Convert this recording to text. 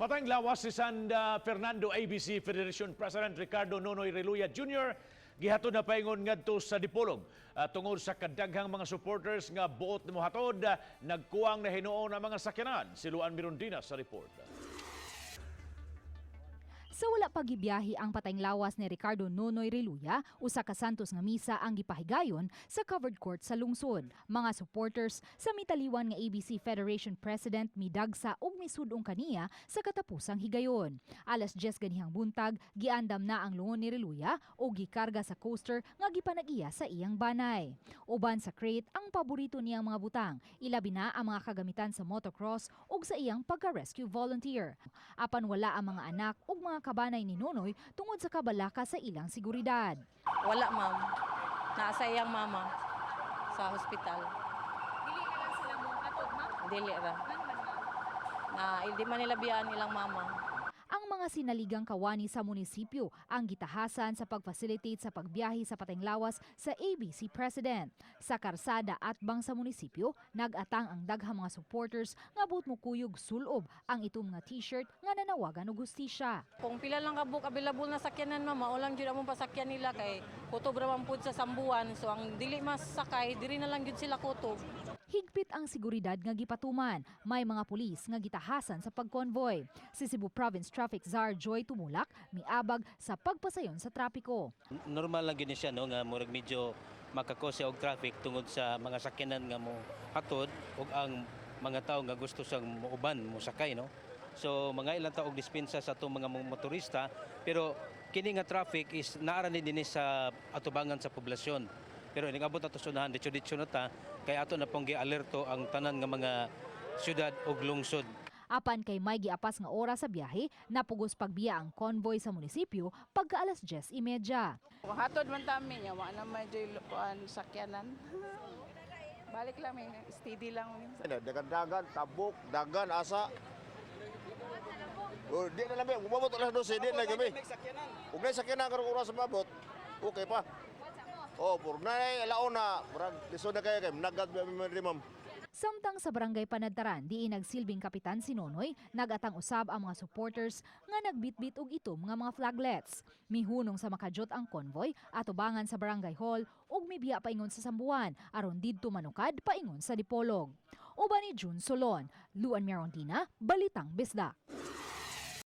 Patayng lawas si San Fernando ABC Federation President Ricardo Nonoy Reluya Jr. gihatod na paingon ngadto sa Dipolog. Tungod sa kadaghang mga supporters nga buot na mohatod, nagkuwang na hinuon ang mga sakyanan. Si Luan Mirondina sa report. Sa wala pa gibiyahe ang patayng lawas ni Ricardo Nonoy Reluya, usa ka santos nga misa ang gipahigayon sa covered court sa lungsod. Mga supporters sa mitaliwan nga ABC Federation President midagsa ug misud-ong kaniya sa katapusang higayon. Alas 10 ganihang buntag, giandam na ang lungon ni Reluya ug gikarga sa coaster nga gipanag-iya sa iyang banay. Uban sa crate ang paborito niyang mga butang, ilabi na ang mga kagamitan sa motocross ug sa iyang pagka-rescue volunteer. Apan wala ang mga anak ug mga kabanay ni Nonoy tungod sa kabalaka sa ilang seguridad. Wala, ma'am. Nasa iyang mama sa hospital. Dili na lang sila mohatod, ma'am? Dili ra. Ano man, ma'am? Na hindi man nila biyaan ilang mama. Ang mga sinaligang kawani sa munisipyo ang gitahasan sa pag-facilitate sa pagbiyahe sa patayng lawas sa ABC President. Sa karsada at bang sa munisipyo, nag-atang ang daghang mga supporters nga buot mokuyog sulob ang itom nga t-shirt nga nanawagan og hustisya. Kung pila lang ka book available na sakyanan, ma'am, mao lang jud among pasakyan nila kay kutob ra man pud sa Sambuan. So ang dili mas sakay, diri na lang jud sila kutob. Higpit ang seguridad nga gipatuman. May mga pulis nga gitahasan sa pagkonvoy. Si Cebu Province Traffic Czar Joy Tumulak miabag sa pagpasayon sa trapiko. Normal lang gyud ni siya, no, nga murag medyo maka-cause og traffic tungod sa mga sakyanan nga mo hatod ug ang mga tawo nga gusto sang muuban, mosakay, no. So mga ilang taog dispensa sa atong mga motorista, pero kini nga traffic is naara ni dinhi sa atubangan sa poblasyon. Pero inig abot ato sa unahan, diretso-diretso na ta kay ato na pong gialerto ang tanan nga mga syudad ug lungsod. Apan kay may giapas nga oras sa biyahe, napugos pagbiya ang convoy sa munisipyo pagka alas 10:30. Hatod man tami niya, wa na may joy kuan sakyanan. Balik lang mi, steady lang mi. Dagan-dagan, tabok, dagan, asa. Oh, di na lang, umabot alas 12, di na gabi. Ug nay sakyanan karong oras mabot, okay pa. Oh, pur na alauna, murag lisod na kayo kay nagad mi, ma'am. Samtang sa barangay Panadtaran, diin nagsilbing kapitan si Nonoy, nagatang usab ang mga supporters nga nagbitbit og itom nga mga flaglets. Mihunong sa makajot ang convoy atubangan sa barangay hall ug mibiya paingon sa Sambuan aron didto manukad paingon sa Dipolog. Uban ni June Solon, Luan Mirondina, Balitang Bisdak.